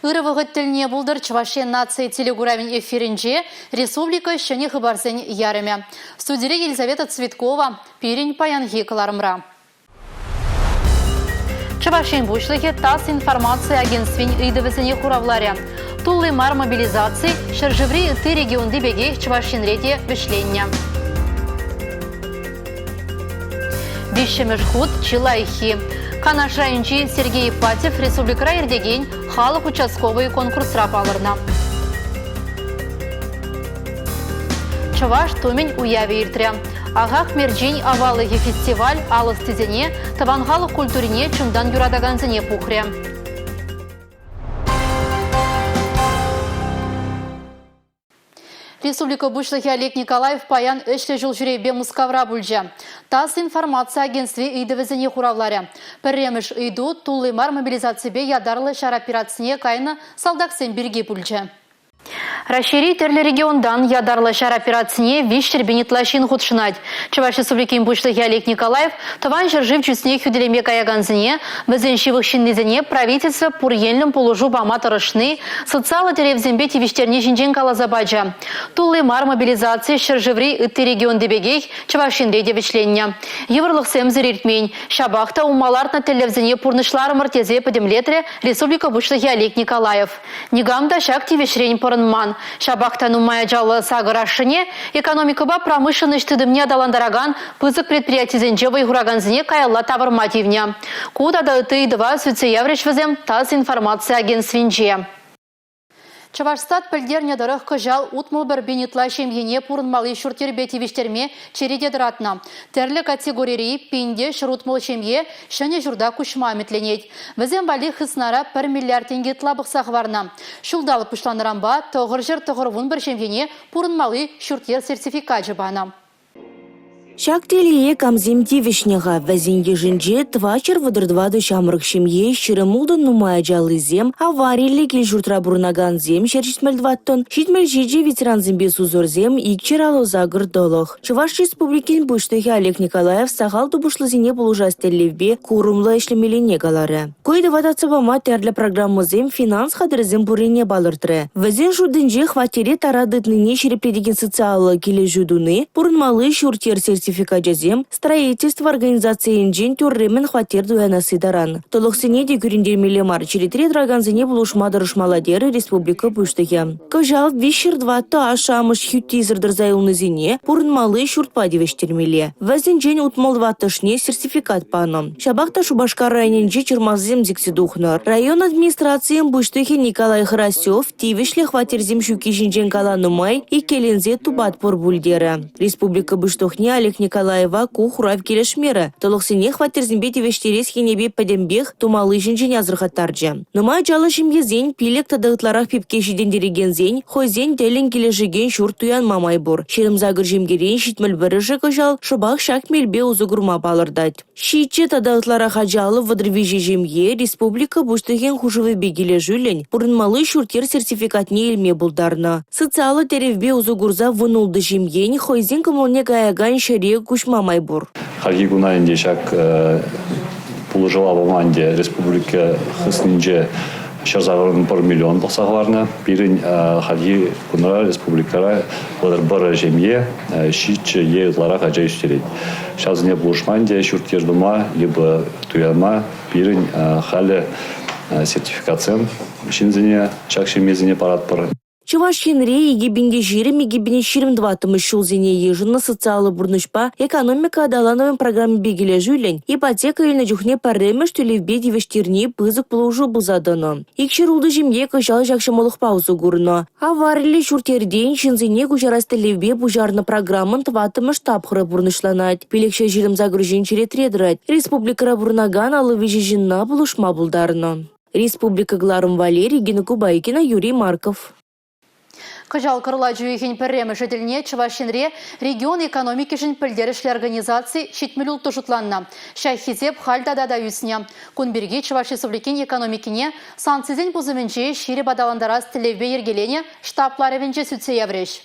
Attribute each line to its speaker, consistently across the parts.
Speaker 1: Ырӑ вӑхӑт тӗлне пултӑр Чӑваш Ен наци телекуравӗн эфирӗнче республика ҫӗнӗ хыпарсен ярӑмӗ. Студире Елизавета Цветкова пирӗн паянхи кӑларӑмра. Чӑваш Ен Пуҫлӑхӗ ТАСС информаци агентствин ыйтӑвӗсене хуравларӗ. Тулли мар мобилизаци ҫӗршыври ытти регионти пекех Чӑваш Енре те вӗҫленнӗ. Виҫҫӗмӗш хут чи лайӑххи. Канаш районӗнчи Сергей Ипатьев республикӑра иртекен халӑх участковӑй конкурсра палӑрнӑ. Чӑваш тумӗн уявӗ иртрӗ. Ахах мерчен аваллӑхӗ фестиваль ал ӑстисене, тӑван халӑх культурине чунтан юратакансене пухрӗ. Республика Пуҫлӑхӗ Олег Николаев паян ӗҫлӗ ҫул ҫӳревпе Мускавра пулчӗ. ТАСС информаци агентстви ыйтӑвӗсене хуравларӗ. Пӗрремӗш ыйту тулли мар мобилизаципе ятарлӑ ҫар операцине кайнӑ салтаксем пирки пулчӗ. Раҫҫейри тӗрлӗ регионтан ятарлӑ ҫар операцине 300 пин ытла ҫын хутшӑнать. Чӑваш Республикин Пуҫлӑхӗ Олег Николаев Тӑван ҫӗршыв чысне хӳтӗлеме каякансене, вӗсен ҫывӑх ҫыннисене правительство пур енлӗн пулӑшу пама тӑрӑшни, социаллӑ тӗревсемпе тивӗҫтерни ҫинчен каласа пачӗ. Тулли мар мобилизаци ҫӗршыври ытти регионти пекех Чӑваш Енре те вӗҫленнӗ. Йывӑрлӑхсемсӗр иртмен. Ҫапах та умма лартнӑ тӗллевсене пурнӑҫларӑмӑр тесе пӗтӗмлетрӗ республика Пуҫлӑхӗ Олег Николаев. Никам та ҫак тивӗҫрен пӑрӑнман. Ҫапах та нумай ачаллӑ сакӑр ашшӗне экономикӑпа промышленноҫ тытӑмне аталантаракан пысӑк предприятисенче вӑй хуракансене каялла тавӑрма тивнӗ. Ку тата ытти ыйтӑва сӳтсе яврӗҫ вӗсем ТАСС информаци агентствинче. Чӑвашстат пӗлтернӗ тӑрӑх, кӑҫал 61 пин ытла ҫемьене пурӑнмалли ҫурт-йӗрпе тивӗҫтерме черете тӑратнӑ. Тӗрлӗ категорири пин те 160 ҫемье ҫӗнӗ ҫурта куҫма ӗмӗтленет. Вӗсем валли хыснара пӗр миллиард тенкӗ ытла пӑхса хӑварнӑ. Ҫулталӑк пуҫланнӑранпа 991 ҫемьене пурӑнмалли ҫурт-йӗр сертификачӗ панӑ.
Speaker 2: Ҫак телее камсем тивӗҫнӗ-ха? Вӗсен йышӗнче 434 ҫамрӑк ҫемье, 26 нумай ачаллисем, авариллӗ кил-ҫуртра пурӑнакансем 174, 77 ветерансемпе сусӑрсем, 258 тӑлӑх. Чӑваш Республикин Пуҫлӑхӗ Олег Николаев сахал тупӑшлисене пулӑшас тӗллевпе курӑмлӑ ӗҫлемеллине каларӗ. Ку ыйтӑва татса пама тӗрлӗ программӑсем, финанс хатӗрӗсем пуррине палӑртрӗ. Вӗсен шутӗнче хваттере тара тытнине ҫирӗплетекен социаллӑ килӗшӳ туни, пурӑнмалли ҫурт-йӗр сертификачӗсем, строительство организацийӗнчен тӳрремӗн хваттер туянасси таран. Тӑлӑхсене те кӳрентермелле мар, черетре тӑракансене пулӑшма тӑрӑшмалла терӗ республика Пуҫлӑхӗ. Кӑҫал 304 ашшӗ-амӑш хӳттисӗр тӑрса юлнисене пурӑнмалли ҫуртпа тивӗҫтермелле. Вӗсенчен 64-шне сертификат панӑ. Ҫапах та Шупашкар районӗнче чӑрмавсем сиксе тухнӑ. Район администрацийӗн пуҫлӑхӗ Николай Хорасев тивӗҫлӗ хваттерсем ҫукки ҫинчен каланӑ май иккӗленсе тупатпӑр пуль терӗ. Республика Пуҫлӑхне Олег Николаева ку хурав килӗшмерӗ. Тӑлӑхсене хваттерсемпе тивӗҫтерес енӗпе пӗтӗмпех тумалли ҫинчен асӑрхаттарчӗ. Нумай ачаллӑ ҫемьесен, пилӗк тата ытларах пепке ҫитӗнтерекенсен хӑйсен тӗллӗн килӗшекен ҫурт туянма май пур. 28 ҫемьерен 71-шӗ кӑҫал шӑпах ҫак мелпе усӑ курма палӑртать. Ҫиччӗ тата ытларах ачаллӑ 33 ҫемье республика Пуҫлӑхӗн хушӑвӗпе килӗшӳллӗн пурӑнмалли ҫурт-йӗр сертификатне илме пултарнӑ. Социаллӑ тӗревпе усӑ курса 16 ҫемьен хӑйсен кӑмӑлне каякан ҫӗре куҫма май пур.
Speaker 3: Хальхи куна ӗнтӗ ҫак пулӑшӑва пама ӗнтӗ республика хыснинче 181 миллион пӑхса хӑварнӑ. Пирӗн хальхи кунра республикӑра 31 ҫемье ҫиччӗ е ытларах ача ӳстерет. Ҫавсене пулӑшма ӗнтӗ ҫурт-йӗр тума, либо туянма пирӗн халӗ сертификатсем ҫынсене, ҫак ҫемьесене паратпӑр.
Speaker 2: Чӑваш Енре 2020-2024 ҫулсене йышӑннӑ социаллӑ пурнӑҫпа экономика аталанӑвӗн программипе килӗшӳллӗн ипотека илнӗ чухне пӗрремӗш тӳлевпе тивӗҫтерни пысӑк пулӑшу пулса тӑнӑ. 206 ҫемье кӑҫал ҫак ҫӑмӑллӑхпа усӑ курнӑ. Авариллӗ ҫурт-йӗртен ҫынсене куҫарас тӗллевпе пуҫарнӑ программӑн тӑваттӑмӗш тапхӑрӗ пурнӑҫланать. 528 ҫын черетре тӑрать. Республикӑра пурӑнакан 53 ҫынна пулӑшма пултарнӑ. Республика кӑларӑм Валерий Генакубайкина, Юрий Марков.
Speaker 1: Кӑҫал кӑрлач уйӑхӗн пӗрремӗшӗ тӗлне Чӑваш Енре регион экономикишӗн пӗлтерӗшлӗ организаци 76 шутланнӑ. Ҫак хисеп халь тата та ӳснӗ. Кун пирки Чӑваш Республикин экономикине санкцисен пусӑмӗнче ҫирӗп аталантарас тӗллевпе йӗркеленӗ штаб ларӑвӗнче сӳтсе яврӗҫ.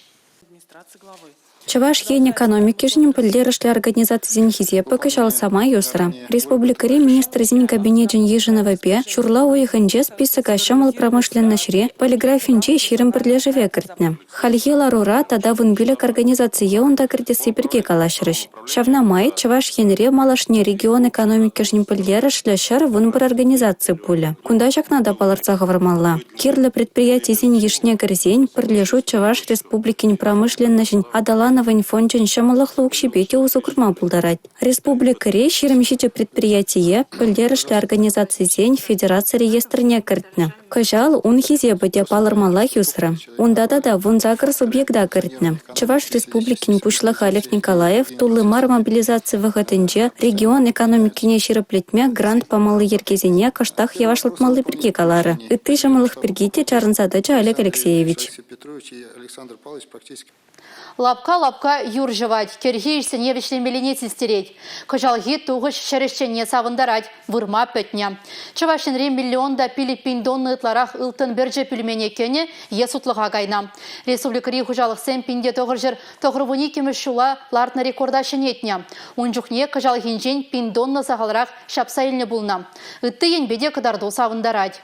Speaker 4: Чӑваш Ен экономикишӗн пӗлтерӗшлӗ организацисен хисепӗ кӑҫал самай ӳсрӗ. Республикӑри Министрсен Кабинечӗн йышӑнӑвӗпе ҫурла уйӑхӗнче списока ҫӑмӑл промышленноҫри, полиграфинчи 20 пӗрлешӗве кӗртнӗ. Хальхи ларура тата 15 организацие унта кӗртесси пирки калаҫрӗҫ. Ҫавна май Чӑваш Енре малашне регион экономикишӗн пӗлтерӗшлӗ 111 организаци пулӗ. Кунта ҫакна та палӑртса хӑвармалла. Кирлӗ предприятисен йышне кӗрсен пӗрлешӳ Чӑваш Республикин промышленноҫӗн аталанӑвӗн фончӗн ҫӑмӑллӑхлӑ укҫипе те усӑ курма пултарать. Республикӑри 27 предприятие пӗлтерӗшлӗ организацисен федераци реестрне кӗртнӗ. Кӑҫал ун хисепӗ те палӑрмаллах ӳсрӗ. Унта тата 18 субъекта кӗртнӗ. Чӑваш Республикин Пуҫлӑхӗ Олег Николаев тулли мар мобилизаци вӑхӑтӗнче регион экономикине ҫирӗплетме грант памалли йӗркесене кӑштах йӑвашлатмалли пирки каларӗ. Ытти ҫӑмӑллӑх пирки те чарӑнса тӑчӗ Олег Алексеевич.
Speaker 1: Лапка-лапка юр ҫӑвать, кӗрхи ӗҫсене вӗҫлемеллине систерет. Кӑҫалхи тухӑҫ ҫӗрӗҫченне савӑнтарать, вырма пӗтнӗ. Чӑваш Енре миллион та 5000 тонна ытларах ылтӑн пӗрчӗ пӳлмене кӗнӗ е сутлӑха кайнӑ. Республикӑри хуҫалӑхсем 1992-мӗш ҫула лартнӑ рекорда ҫӗнетнӗ. Ун чухне кӑҫалхинчен пин тонна сахалрах ҫапса илнӗ пулнӑ. Ытти енпе те кӑтарту савӑнтарать.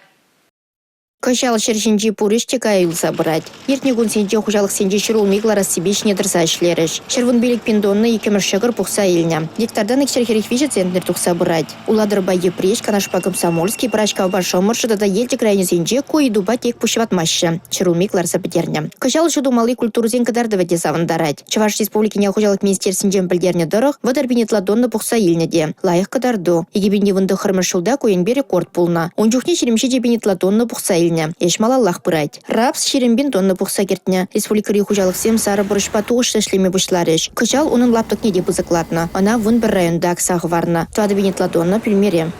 Speaker 5: Кӑҫал ҫӗр ҫинчи пур ӗҫ те кая юлса пырать. Иртнӗ кунсенче хуҫалӑхсенче ҫӗр улми кӑларассипе ҫине тӑрса ӗҫлерӗҫ. 115 пин тонна иккӗмӗш ҫӑкӑр пухса илнӗ. Гектартан 243 центнер тухса пырать. Улатӑрпа Йӗпреҫ, Канашпа Комсомольски, Пӑрачкавпа Шӑмӑршӑ тата Елчӗк районӗсенче ку ыйтупа тек пуҫ ватмаҫҫӗ. Ҫӗр улми кӑларса пӗтернӗ. Кӑҫал ҫу тумалли культурӑсен кӑтартӑвӗ те савӑнтарать. Чӑваш Республикин ял хуҫалӑх министерствинчен пӗлтернӗ тӑрӑх, 30 пин ытла тонна пухса илнӗ те. Лайӑх кӑтарту. 2019 ҫулта ку енпе рекорд пулнӑ. Ун чухне 27 пин ытла тонна пухса илнӗ. Ӗҫ малаллах пырать. Рапс 20 пин тонна пухса кӗртнӗ. Республикӑри хуҫалӑхсем сарӑ пӑрӑҫпа тухӑҫлӑ ӗҫлеме пуҫларӗҫ. Кӑҫал унӑн лаптӑкне те пысӑклатнӑ. Ӑна 11 районта акса хӑварнӑ. 4 пин ытла тонна пӳлмере.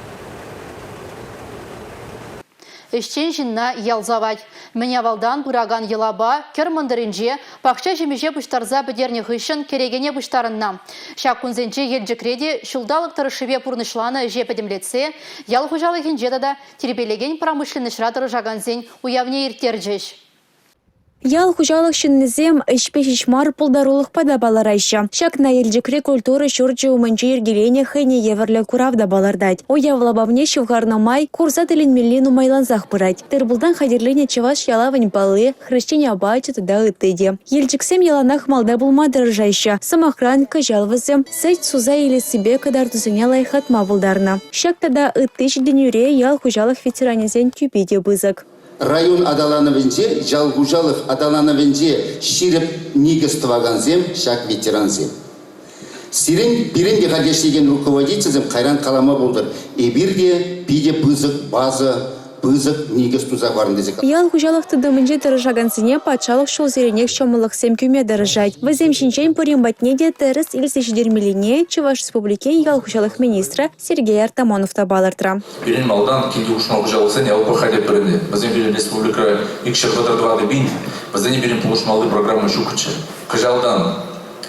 Speaker 1: Ӗҫчен ҫынна ял савать. Мӗн авалтан пыракан йӑлапа кӗр мӑнтӑрӗнче пахча ҫимӗҫе пуҫтарса пӗтернӗ хыҫҫӑн кӗрекене пуҫтарӑннӑ. Ҫак кунсенче Елчӗкре те ҫулталӑк тӑрӑшшипе пурнӑҫланӑ ӗҫе пӗтӗмлетсе ял хуҫалӑхӗнче тата тирпейлекен промышленноҫра тӑрӑшакансен уявне ирттерчӗҫ.
Speaker 6: Ял хуҫалӑх ҫыннисем ӗҫпе ҫеҫ мар, пултарулӑхпа та палӑраҫҫӗ. Ҫакна Елчӗкри культура ҫурчӗ умӗнче йӗркеленӗ хӑйне евӗрлӗ курав та палӑртать. Уяв лапамне ҫывхарнӑ май курса тӗлӗнмелли нумайлансах пырать. Тыр-пултан хатӗрленӗ чӑваш ялавӗн палли, хресчен апачӗ тата ытти те. Елчӗксем яланах малта пулма тӑрӑшаҫҫӗ. Сӑмахран, кӑҫал вӗсем сӗт суса илессипе кӑтартусене лайӑхлатма пултарнӑ. Ҫак тата ытти ҫитӗнӳре ял хуҫалӑх ветеранӗсен тӳпи те пысӑк.
Speaker 7: Район аталанӑвӗнче, ял хуҫалӑх аталанӑвӗнче ҫирӗп никӗс тӑвакансем ҫак ветерансем. Сирӗн, пирӗн те халь ӗҫлекен руководительсем кайран калама пултӑр, эпир те питӗ пысӑк база, пысӑк никӗс туса хӑварнӑ тесе.
Speaker 6: Ял хуҫалӑх тытӑмӗнче тӑрӑшакансене патшалӑх ҫулсеренех ҫӑмӑллӑхсем кӳме тӑрӑшать. Вӗсем ҫинчен пурин патне те тӗрӗс илсе ҫитермеллине Чӑваш Республикин ял хуҫалӑх министрӗ Сергей Артамонов та палӑртрӗ.
Speaker 8: Пирӗн малтан килти хушма хуҫалӑхсен ЛПХ тетпӗр ӗнтӗ. Вӗсем пирӗн республикӑра 234 пин. Вӗсене пирӗн пулӑшмалли программа ҫукчӗ. Кӑҫалтан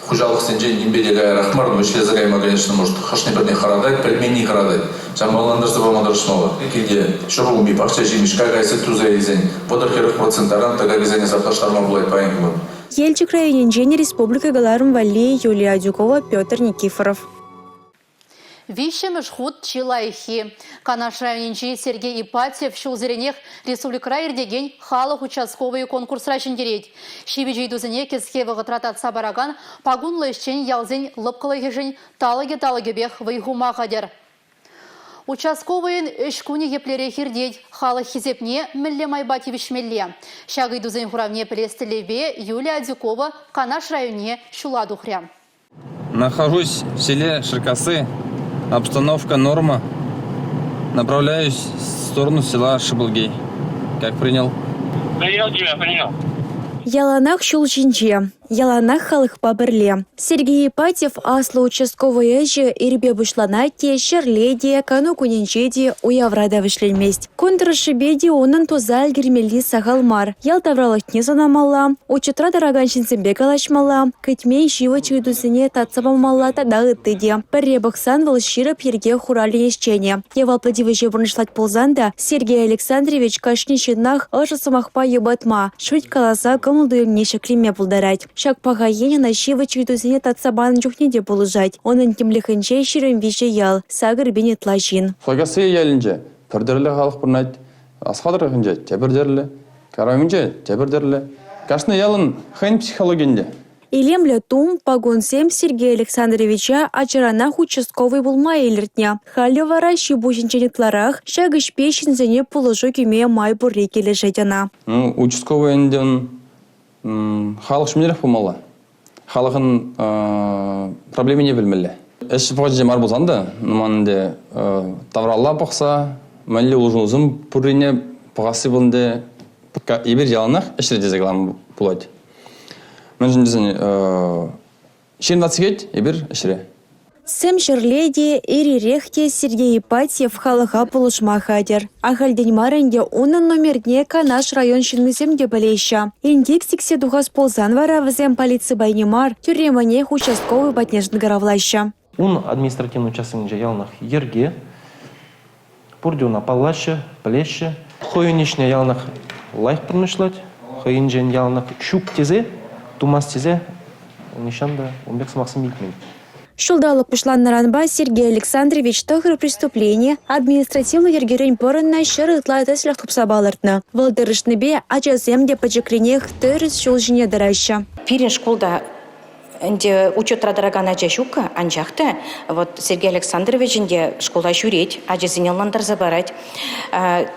Speaker 8: хуҫалӑхсенчен нимпе те каярах мар, но ӗҫлесе кайма, конечно, может, хӑшне-пӗрне хӑратать, пӗлменни хӑратать. Ҫавӑнпа ӑнлантарса пама тӑрӑшмалла. Килте ҫӗрулми, пахча ҫимӗҫ, какай, сӗт туса илсен 30-40 процент таран тӑкакӗсене саплаштарма пулать паянхи кун.
Speaker 6: Елчӗк районӗнчен республика кӑларӑм валли Юлия Адюкова, Петр Никифоров.
Speaker 1: Виҫҫӗмӗш хут чи лайӑххи. Канаш районӗнчи Сергей Ипатьев ҫулсеренех республикӑра иртекен халӑх участковӑйӗ конкурсра ҫӗнтерет. Ҫивӗч ыйтусене кӗске вӑхӑтра татса паракан пакунлӑ ӗҫчен ялсен лӑпкӑлӑхӗшӗн талӑкӗ-талӑкӗпех вӑй хума хатӗр. Участковӑйӑн ӗҫ кунӗ еплерех иртет, халӑх хисепне мӗнле майпа тивӗҫмелле? Ҫак ыйтусен хуравне пӗлес тӗллевпе Юлия Адюкова Канаш районне ҫула тухрӗ.
Speaker 9: Нахожусь в селе Шеркасы. Обстановка норма. Направляюсь в сторону села Шибылгей. Как принял?
Speaker 10: Принял тебя, принял.
Speaker 6: Яланах ҫул ҫинче, яланах халӑхпа пӗрле. Сергей Ипатьев аслӑ участковӑй ӗҫӗ ирпе пуҫланать те, ҫӗрле те, кану кунӗнче те, уявра та вӗҫленмест. Кун тӑрӑшшӗпе те унӑн туса ӗлкӗрмелли сахал мар. Ял тавралӑхне сӑнамалла, учетра тӑракан ҫынсемпе калаҫмалла, кӗтмен ҫивӗч ыйтусене татса памалла тата ытти те. Пӗрре пӑхсан вӑл ҫирӗп йӗрке хуралӗн ӗҫченӗ. Яваплӑ тивӗҫе пурнӑҫлать пулсан та Сергей Александрович кашни ҫыннах ӑшӑ сӑмахпа йӑпатма, шӳт каласа кӑмӑл-туйӑмне ҫӗклеме пултарать. Ҫак паха ен ӑна ҫивӗч ыйтусене татса панӑ чухне те пулӑшать. Унӑн тимлӗхӗнче 23 ял, 8 пин ытла ҫын.
Speaker 9: Флакасси ялӗнче пӗр тӗрлӗ халӑх пурӑнать, Асхва тӑрӑхӗнче тепӗр тӗрлӗ, Караминче тепӗр тӗрлӗ. Кашни ялӑн хӑйӗн психологийӗ ӗнтӗ.
Speaker 6: Илемлӗ тум, пакунсем Сергей Александровича ачаранах участковӑй пулма илӗртнӗ. Халӗ вара ҫи-пуҫӗнчен ытларах ҫак ӗҫпе ҫынсене пулӑшу кӳме май пурри килӗшет ӑна.
Speaker 9: Ну, участковӑй ӗнтӗ халӑх ҫумнерех пулмалла. Халӑхӑн проблемине пӗлмелле. Ӗҫ вӑхӑчӗнче мар пулсан та, ман ӗнтӗ тавралла пӑхса мӗнле улшӑнусем пуррине пӑхасси вӑл ӗнтӗ эпир яланах ӗҫре тесе калама пулать. Мӗншӗн тесен ҫын сехет эпир ӗҫре.
Speaker 6: Сӗм ҫӗрле те, ир-ирех те Сергей Ипатьев халӑха пулӑшма хатӗр. Ахальтен мар ӗнтӗ унӑн номерне Канаш район ҫыннисем те пӗлеҫҫӗ. Инкек сиксе тухас пулсан вара вӗсем полици пайне мар, тӳрремӗнех участковӑй патне шӑнкӑравлаҫҫӗ.
Speaker 11: Ун административлӑ участокӗнче яланах йӗрке. Пурте ӑна паллаҫҫӗ, пӗлеҫҫӗ. Хӑйӗн ӗҫне яланах лайӑх пурнӑҫлать, хӑйӗнчен яланах ҫук тесе, тумасть тесе нихҫан та ун пек сӑмахсем илтмен.
Speaker 6: Ҫулталӑк пуҫланнӑранпа Сергей Александрович тӑхӑр преступлени, административлӑ йӗркерен пӑрӑннӑ 100 ытла тӗслӗх тупса палӑртнӑ. Вӑл тӑрӑшнипе ачасем те пӗчӗкренех тӗрӗс ҫул ҫине тӑраҫҫӗ.
Speaker 5: Пирӗн шкулта Ӗнтӗ учетра тӑракан ача ҫук-ха, анчах та вот Сергей Александрович ӗнтӗ шкула ҫӳрет, ачасене ӑнлантарса парать,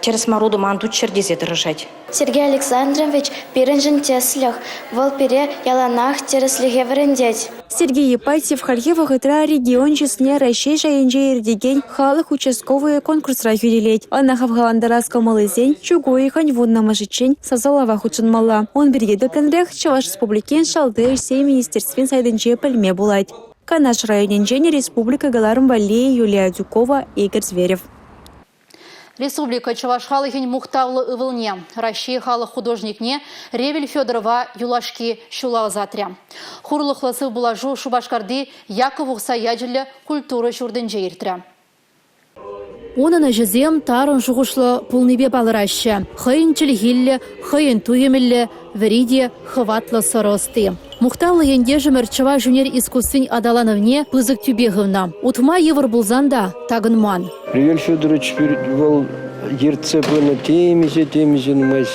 Speaker 5: тӗрӗс мар утӑм ан туччӑр тесе тӑрӑшать.
Speaker 12: Сергей Александрович пирӗншӗн тӗслӗх, вӑл пире яланах тӗрӗслӗхе вӗрентет.
Speaker 6: Сергей Ипатьев хальхи вӑхӑтра регион чысне Раҫҫей шайӗнче иртекен «Халӑх участковӑйӗ» конкурсра хӳтӗлет. Ӑна хавхалантарас кӑмӑллисен чӳк уйӑхӗн 10-мӗшӗччен сасӑлава хутшӑнмалла. Ун пирки тӗплӗнрех Чӑваш Республикин Шалти ӗҫсен министерствин сайтӗнче пӗлме пулать. Канаш районӗнчен республика кӑларӑм валли Юлия Адюкова, Игорь Зверев.
Speaker 1: Республика чӑваш халӑхӗн мухтавлӑ ывӑлне, Раҫҫей халӑх художникне Ревель Федорова юлашки ҫула ӑсатрӗ. Хурлӑхлӑ сывпуллашу Шупашкарти Яков Ухсай ячӗллӗ культура ҫуртӗнче иртрӗ. Унӑн ӗҫӗсем тарӑн шухӑшлӑ пулнипе палӑраҫҫӗ. Хӑйӗн чӗлхиллӗ, хӑйӗн туйӑмӗллӗ, вӗри те хӑватлӑ сӑрӑ ӑсти. Мухтавлӑ ентешӗмӗр чӑваш ӳнер искусствин аталанӑвне пысӑк тӳпе хывнӑ. Утма йывӑр пулсан та такӑнман.
Speaker 13: Ревель Федорович вӑл ертсе пынӑ темиҫе-темиҫе нумай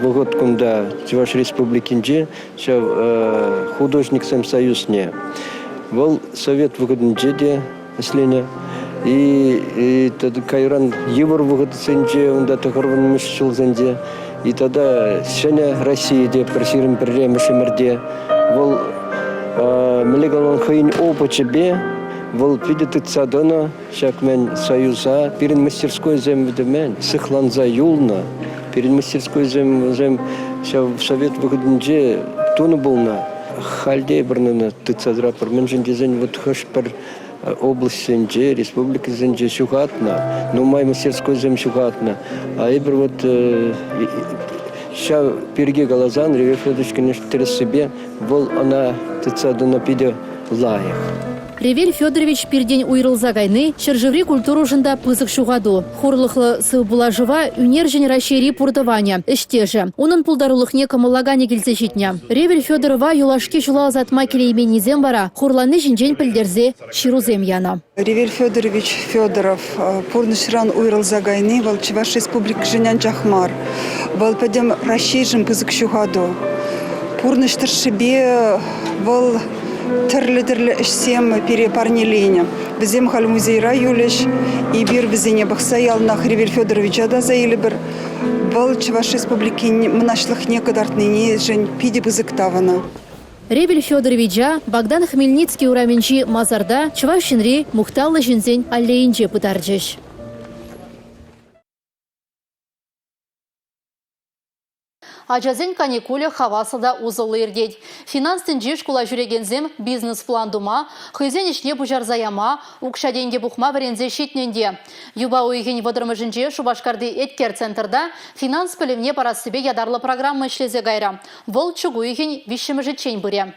Speaker 13: вӑхӑт кунта Чӑваш Республикинче ҫав художниксен союзне. Вӑл совет вӑхӑтӗнче те ӗҫленӗ. И, кайран йывӑр вӑхӑтсенче, унта тӑхӑрвунмӗш ҫулсенче, и тата ҫӗнӗ Россия те пӗр 21-мӗш ӗмӗрте вӑл мӗнле калан хӑйӗн опычӗпе вӑл питӗ тытса тӑнӑ ҫак мӗн союза. Пирӗн мастерскойсем мӗн сыхланса юлнӑ. Пирӗн мастерскойсем вӗсем ҫав совет вӑхӑтӗнче тунӑ пулнӑ. Халь те эпир тытса тӑратпӑр. Мӗншӗн тесен вот хӑш-пӗр облаҫсенче, республикӑсенче ҫухатнӑ, нумай мастерскойсем ҫухатнӑ. А эпир вот ҫав пирки каласан, Ревель Федорович, конечно, тӗрӗссипе вӑл ӑна тытса тӑнӑ питӗ лайӑх.
Speaker 1: Ревель Федорович пиртен уйрӑлса кайни ҫӗршыври культурӑшӑн та пысӑк ҫухату. Хурлӑхлӑ сывпуллашӑва ӳнерҫӗн Раҫҫейри пур тӑванӗ, ӗҫтешӗ, унӑн пултарулӑхне кӑмӑллаканӗ килсе ҫитнӗ. Ревель Федорова юлашки ҫула ӑсатма килейменнисем вара хурланни ҫинчен пӗлтерсе ҫырусем янӑ.
Speaker 14: Ревель Федорович Федоров пурнӑҫран уйрӑлса кайни вӑл Чӑваш Республикишӗн анчах мар, вӑл пӗтӗм Раҫҫейшӗн пысӑк ҫухату. Пурнӑҫ тӑршшӗпе вӑл тӗрлӗ-тӗрлӗ ӗҫсем пире парнеленӗ. Вӗсем халь музейра юлӗҫ. Эпир вӗсене пӑхса яланах Ревель Федоровича та аса илӗпӗр. Вӑл Чӑваш Республикин мӑнаҫлӑхне кӑтартниншӗн питӗ пысӑк тав ӑна.
Speaker 1: Ревель Федоровича Богдан Хмельницкий урамӗнчи масарта Чӑваш Енри мухтавлӑ ҫынсен аллейинче пытарчӗҫ. Ачасен каникулӗ хаваслӑ та усӑллӑ иртет. Финанс тӗнчи шкула ҫӳрекенсем бизнес-план тума, хӑйсен ӗҫне пуҫарса яма, укҫа-тенкӗ пухма вӗренсе ҫитнӗ ӗнтӗ. Юпа уйӑхӗн вӑтӑрмӗшӗнче Шупашкарти Эткер центрта финанс пӗлӗвне парассипе ятарлӑ программа ӗҫлесе кайрӗ. Вӑл чӳк уйӑхӗн виҫҫӗмӗшӗччен пырӗ.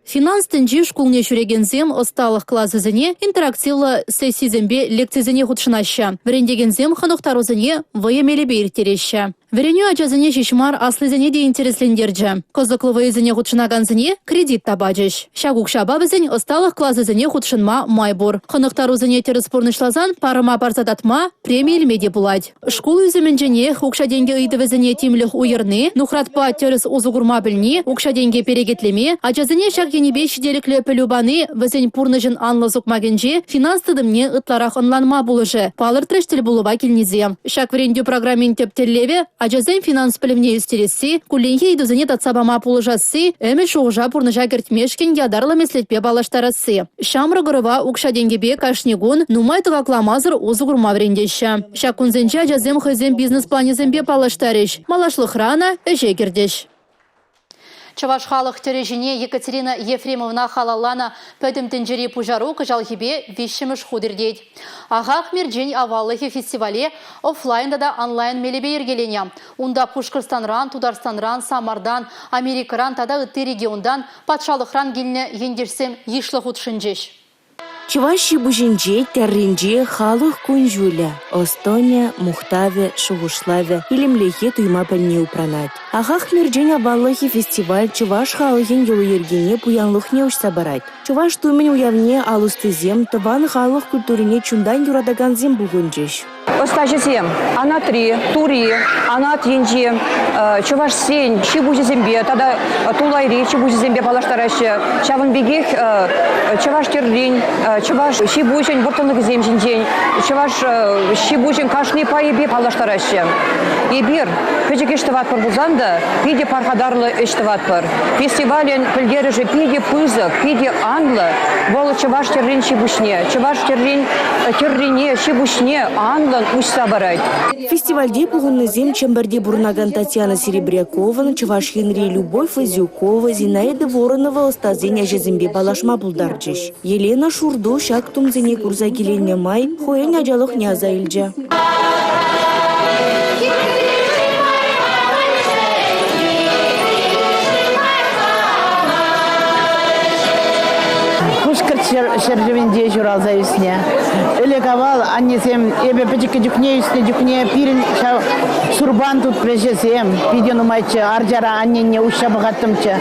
Speaker 1: Финанс тӗнчи шкулне ҫӳрекенсем ӑсталӑх класӗсене, интерактивлӑ сессисемпе лекцисене хутшӑнаҫҫӗ. Вӗрентекенсем хӑнӑхтарусене вӑйӑ мелӗпе ирттереҫҫӗ. Вӗренӳ ачасене ҫеҫ мар, аслисене те интереслентерчӗ. Кӑсӑклӑ вӑйӑсене хутшӑнакансене кредит та пачӗҫ. Ҫак укҫапа вӗсен ӑсталӑх класӗсене хутшӑнма май пур. Хӑнӑхтарусене тӗрӗс пурнӑҫласан парӑма парса татма, преми илме те пулать. Шкул ӳсӗмӗнченех укҫа-тенкӗ ыйтӑвӗсене тимлӗх уйӑрни, нухратпа тӗрӗс усӑ курма пӗлни, укҫа-тенке перекетлеме, ачасене ҫак енӗпе ҫителӗклӗ пӗлӳ пани вӗсен пурнӑҫӑн анлӑ сукмакӗнче финанс тытӑмне ытларах ӑнланма пулӑшӗ, палӑртрӗҫ тӗлпулӑва килнисем. Ҫак вӗрентӳ программин тӗп тӗллевӗ – ачасен финанс пӗлӗвне ӳстересси, кулленхи ыйтусене татса пама пулӑшасси, ӗмӗт-шухӑша пурнӑҫа кӗртмешкӗн ятарлӑ меслетпе паллаштарасси. Ҫамрӑк ӑрӑва укҫа-тенкӗпе кашни кун нумай тӑкакламасӑр усӑ курма вӗрентеҫҫӗ. Ҫак кунсенче ачасем хӑйсен бизнес-планӗсемпе паллаштарӗҫ, малашлӑхра ӑна ӗҫе кӗртӗҫ. Чӑваш халӑх тӗрӗҫине Екатерина Ефремовна халалланӑ Пӗтӗм тӗнчери пуҫару кӑҫалхипе виҫҫӗмӗш хут иртет. Ахах мерчен аваллӑхӗ фестивале офлайн тата онлайн мелӗпе йӗркеленӗ. Унта Пушкӑртстанран, Тутарстанран, Самартан, Америкӑран тата ытти регионтан, патшалӑхран килнӗ ентешсем йышлӑ хутшӑнчӗҫ.
Speaker 2: Чӑваш ҫи-пуҫӗнче, тӗрринче халӑх кун-ҫулӗ, ӑс-тӑнӗ, мухтавӗ, шухӑшлавӗ, илемлӗхе туйма пӗлни упранать. Ахах мерчен аваллӑхӗ фестиваль чӑваш халӑхӗн йӑли-йӗркине, пуянлӑхне уҫса парать. Чӑваш тумӗн уявне ал ӑстисем, тӑван халӑх культурине чунтан юратакансем пухӑнчӗҫ.
Speaker 15: Ӑстаҫӑсем анатри, тури, анат енчи чӑвашсен ҫи-пуҫӗсемпе тата тулайри ҫи-пуҫӗсемпе паллаштараҫҫӗ. Ҫавӑн пекех чӑваш тӗррин, чӑваш ҫи-пуҫӗн вӑрттӑнлӑхӗсем ҫинчен, чӑваш ҫи-пуҫӗн кашни пайӗпе паллаштараҫҫӗ. Эпир пӗчӗк ӗҫ тӑватпӑр пулсан та питӗ пархатарлӑ ӗҫ тӑватпӑр. Фестивалӗн пӗлтерӗшӗ питӗ пысӑк, питӗ анлӑ. Вӑл чӑваш тӗррин ҫи-пуҫне, чӑваш тӗррин тӗррине, ҫи-пуҫне анлӑн уҫса парать.
Speaker 2: Фестивальте пухӑннисем Чӗмпӗрте пурӑнакан Татьяна Серебрякован, Чӑваш Енри Любовь Вазюкова, Зинаида Воронова ӑстасен ӗҫӗсемпе паллашма пултарчӗҫ. Елена Шурту ҫак тумсене курса киленнӗ май хӑйӗн ачалӑхне аса илчӗ.
Speaker 16: Пушкӑрт ҫӗршывӗнче ҫуралса ӳснӗ. Ӗлӗк-авал аннесем эпӗ пӗчӗккӗ чухне ӳснӗ чухне пирӗн ҫав сурпан тут вӗҫӗсем питӗ нумайччӗ. Арчара аннене уҫса пӑхаттӑмччӗ.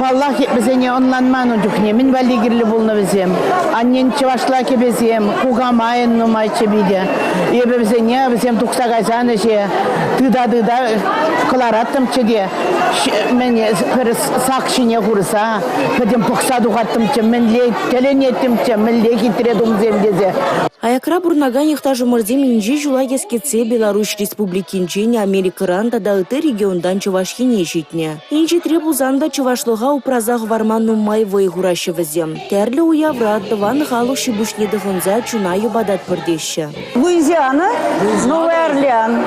Speaker 16: Паллах, вӗсене ӑнланман ун чухне. Мӗн валли кирлӗ пулнӑ вӗсем? Аннен чӑвашла кӗпесем, кукамайӑн нумайччӗ питӗ. Эпӗ вӗсене, вӗсем тухса кайсан ӗҫе тыта-тыта кӑлараттӑмччӗ те мӗн пӗр сак ҫине хурса пӗтӗм пӑхса тухаттӑмччӗ, мӗнле тӗлӗнеттӗмччӗ, мӗнле хитре тумсем тесе.
Speaker 2: Аякра пурӑнакан йӑхташӑмӑрсем инҫе ҫула кӗскетсе Беларуҫ Республикинчен, Америкӑран тата ытти регионтан Чӑваш Ене ҫитнӗ. Инҫетре пулсан та чӑвашлӑха упраса хӑварма нумай вӑй хураҫҫӗ вӗсем. Тӗрлӗ уявра тӑван халӑх ҫи-пуҫне тӑхӑнса чуна йӑпататпӑр теҫҫӗ.
Speaker 17: Луизиана, Новый Орлеан.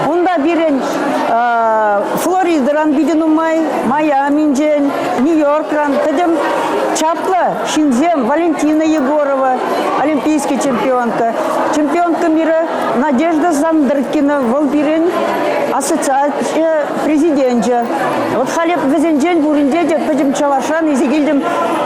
Speaker 17: Унта пирӗн Флоридӑран питӗ нумай, Майаминчен, Нью-Йоркран пӗтӗм чаплӑ ҫынсем. Валентина Егорова, олимпийский чемпионка. Чемпионка мира Надежда Сандркина, вӑл пирӗн ассоциаци президенчӗ. Вот халӗ вӗсенчен пуринче те пӗтӗм чӑвашран илсе килтӗм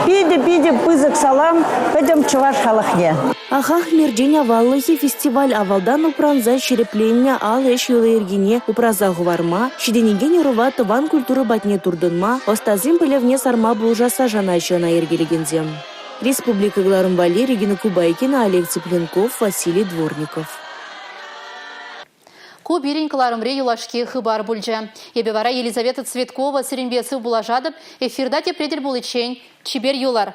Speaker 17: питӗ-питӗ пысӑк салам пӗтӗм чӑваш халӑхне.
Speaker 2: Ахах мерчен аваллӑхӗ фестиваль авалтан упранса ҫирӗпленнӗ ал ӗҫ йӑли-йӗркине упраса хӑварма, ҫитӗнекен ӑрӑва тӑван культура патне туртӑнма, ӑстасен пӗлӗвне сарма пулӑшасса шанаҫҫӗ ӑна йӗркелекенсем. Республика кӑларӑм валли Регина Кубайкина, Олег Цыпленков, Василий Дворников.
Speaker 1: Ку пирӗн кӑларӑмри юлашки хыпар пулчӗ. Эпӗ вара Елизавета Цветкова сирӗнпе сывпуллашатӑп. Эфирта тепре тӗл пуличчен чипер юлӑр.